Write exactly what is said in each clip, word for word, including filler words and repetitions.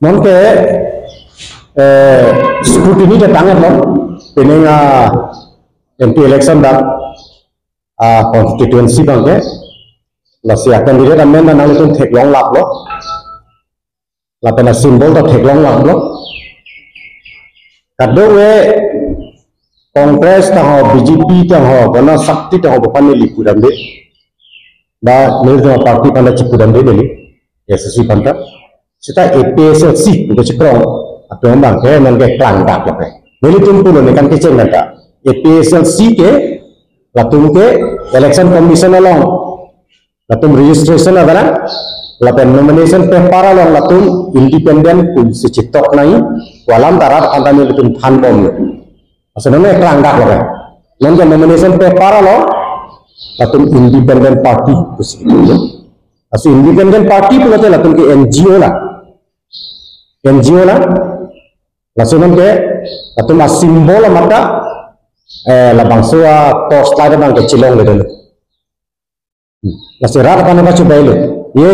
Nonke, eh, scrutiny ta tanglo, pining a M P election dak, a constituency abangke, lasi a candidate amen nanglitum theklonglaplo, lapen a symbol ta theklonglaplo. Kadokave Congress ta ho, B J P ta ho, Gana Shakti ta ho, baphan neli pudamde. Ba nelitum party aphan ta chipudamde neli, A S D C aphan ta. Seta A P H L C, pu chikrong atum abangke nonke klangdak lapen. Nelitum pulo ne kan kecheng nangta. A P H L C ke, latum ke Election Commission along latum registration adalang, lapen nomination paper along latum independent pusi chetok nangji, pu alam ta rat aphan ta nelitum thanbomlo. Lasi nonke klangdak lapen. Nonke nomination paper along latum independent party pusi. Lasi independent party pulote latum ke N G O la. N G O la. Lasi nonke latum a symbol amat ta, eh, labangso a torchlight abangke chelongledetlo. Lasi rat aphan kachibailo. Ye,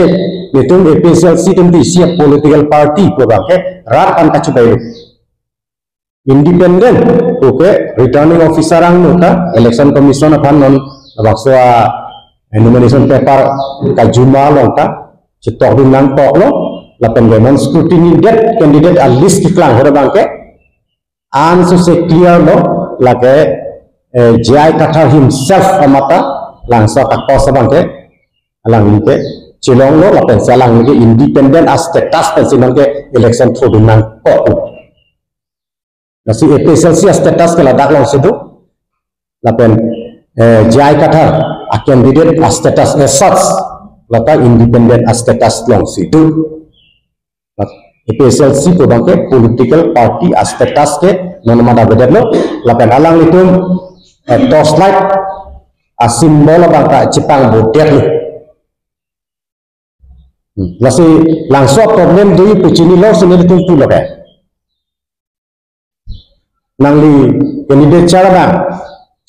nelitum A P H L C atum isi a political party pu abangke rat aphan kachibailo. Independent, okay, returning officer angno ta, Election Commission aphan non, labangso a nomination paper kajuma along ta chetokdun nangkoklo, lapen ke non scrutiny det candidate a list keklang hor abangke, ansose clear lo, lake, eh, J I Kathar himself amat ta, labangso a kakos abangke, alangli ke chelonglo, lapensi alangli ke independent a status pensi nonke election thodun nangkok. Lasi A P H L C a status ke ladak alongsi do. Lapen, eh, J I Kathar a candidate a status as such, lata independent a status alongsi do. A P H L C pu abangke political party a status ke non amat avedetlo, lapen alanglitum, eh, torchlight a symbol abang ta chepangboddetlo. Hmm. Lasi labangso a problem do pu chinilo si nelitum pulo ke. Nangli candidature abang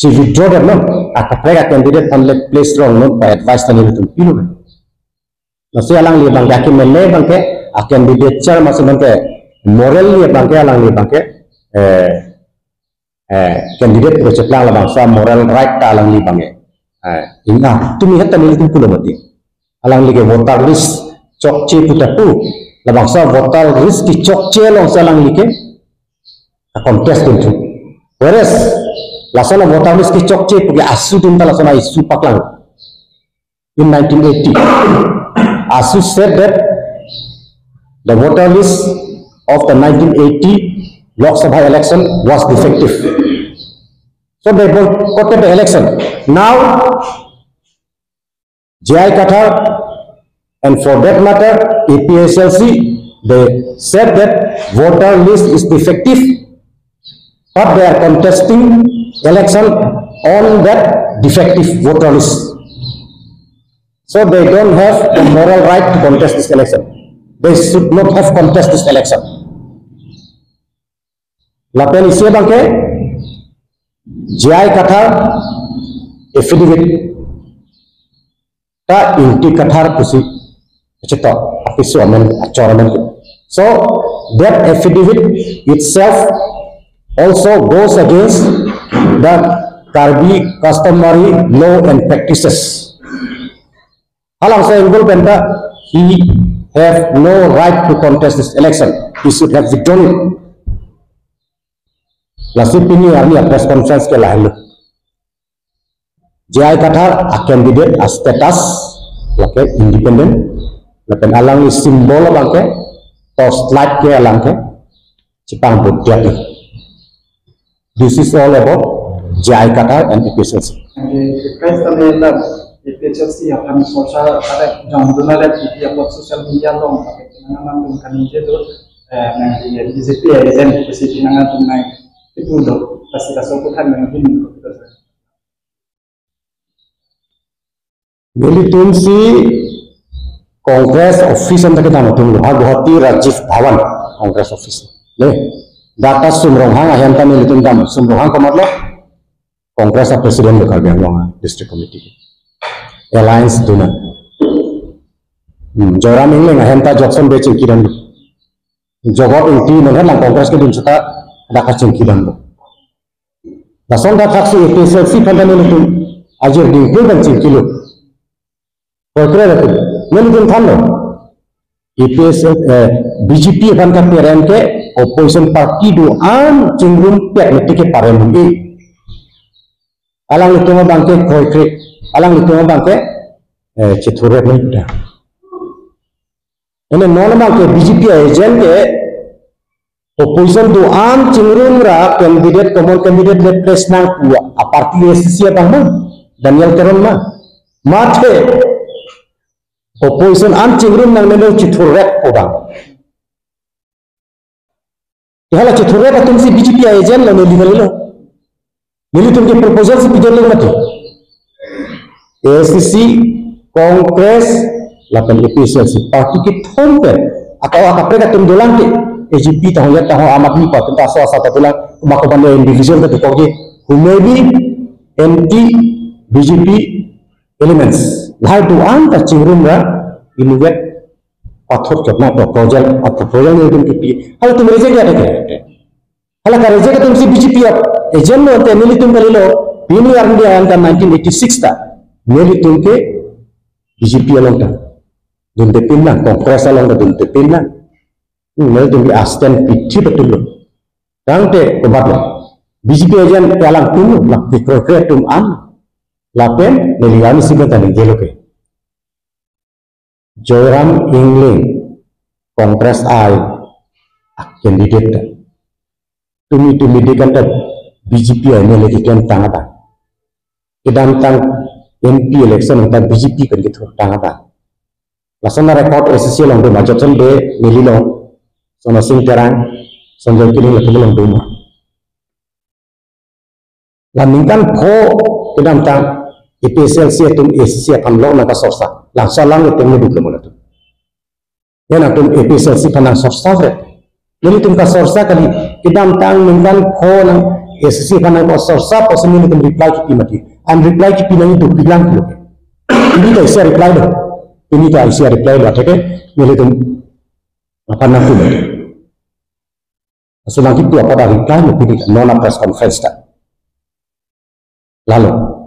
chi withdraw detlo, akaprek a candidate aphan le place rongnon pu advice ta nelitum pilo. Lasi alangli abangke akemele abangke a candidature masi abangke morally abangke alangli abangke, eh, eh, candidate pu cheplang labangso a moral right ta alangli abangke. Eh, ingna tumi heta nelitum pulo mati. Alangli ke voter list chokche pu ta pu. Labangso a voter list kechokche alongsi alangli ke a contest dun thu. Whereas, lason a voter list kechokche pu ke AASU atum ta lason a issue paklang in nineteen eighty. AASU said that the voter list of the nineteen eighty Lok Sabha election was defective. So they boycotted the election. Now, J I Kathar, and for that matter, A P H L C, they said that voter list is defective, but they are contesting election on that defective voter list. So they don't have the moral right to contest this election. They should not have contest this election. Lapen isi abangke J I Kathar affidavit ta Ingti Kathar pusi chetok, apiso amen, achor amen. So that affidavit itself also goes against the Karbi customary law and practices. Halabangso angle pen ta, he have no right to contest this election. He should have withdrawn it. Lasi pini arni a press conference ke lahenlo. J I Kathar a candidate a status lake independent. Lapen alangli symbol abangke torchlight ke alang ke chepangboddetlo. This is all about J I Kathar and A P H L C. Request kami la A P H L C aphan sorsa ada jam duna le T V apot social media along pakai nangtum kami je tu, eh, nang di B J P agent kusi nangtum nang itu do pasti kaso kutan nang bin ko kita. Nelitum si Congress office anta kedam atum lo, ha Guwahati Rajiv Bhavan Congress office. Le, dak ta Sum Ronghang ahem ta nelitum dam, Sum Ronghang komatlo Congress a president lo Karbi Anglong a district committee. Alliance duna. Hmm, Joyram Engleng ahem ta Johnson Bey chingki dam lo. Jogot Ingti nonhen lang Congress kedun seta dak kachingki damlo. Lason dak kaksi A P H L C aphan ta nelitum ajir dingkul pen chingkilo. Kroikre atum, nelitum thanlo. A P H L, eh, B J P aphan kaparem ke opposition party do-an chingrum pek mati ke parem hongji. Alanglitum abang ke kroikre, alanglitum abang ke, eh, chethurrek nangji pu ta. Ene non abang ke B J P agent ke opposition do-an chingrum ra candidate, common candidate le place nangpu a party A C C abang ma, Daniel Teron ma. Mate opposition an chingrum nangnelo chethurrek pu abang. Hala chethurrek atum si B J P agent lo neli kalilo. Nelitum ke proposal si pidetlo mati. A C C, Congress, lapen A P H L C party kethom pen. Akau akaprek atum dolang ke A J P taho ya taho Aam Aadmi Party ta so asa ta dolang, mako bane individual ta dokok je. Who may be anti B J P elements. Lahai do-an ta chingrum ra inutvet pathot chot na to project, a project nelitum kipi. Halatum reject ya ke. Hala kareject atum si B J P agent lo ante nelitum kalilo. Pini arni dia angka nineteen eighty-six ta nelitum ke B J P along ta dundepin nang, Congress along ta dundepin nang. Hmm, nelitum ke asten pithi betul lo. Tangte kobat lo. B J P agent ke alangtum lo, lake kroikre atum an. Lapen neli kami si benta ningjelo ke. Joyram Engleng, Congress ai a candidate ta. Tumi tumi de kan ta B J P ai M L A keklem tang abang. Kedamtang M P election ta B J P pen kethur tang abang. Lason a record A C C along do ma Jotson Bey neli long, Sona Sing Terang, Sanjoy Killing latum along do ma. La ningkan pho kedamtang A P H L C atum A C C aphan long nangkasorsa. Langso alang atum ne dukle mula tu. Nangtum A P H L C aphan nangsorsa vre. Nelitum kasorsa kali, kedamtang ningkan pho nang A C C aphan nangkasorsa pusi nelitum reply kipi mati. An reply kipi nangji dukpiklang pulo ke. Pini ta isi reply lo. Pini ta isi reply lo. Atheke nelitum aphan nangpu mati. Laso nangkipu apot a reply lo pini non a press conference ta. Lalo.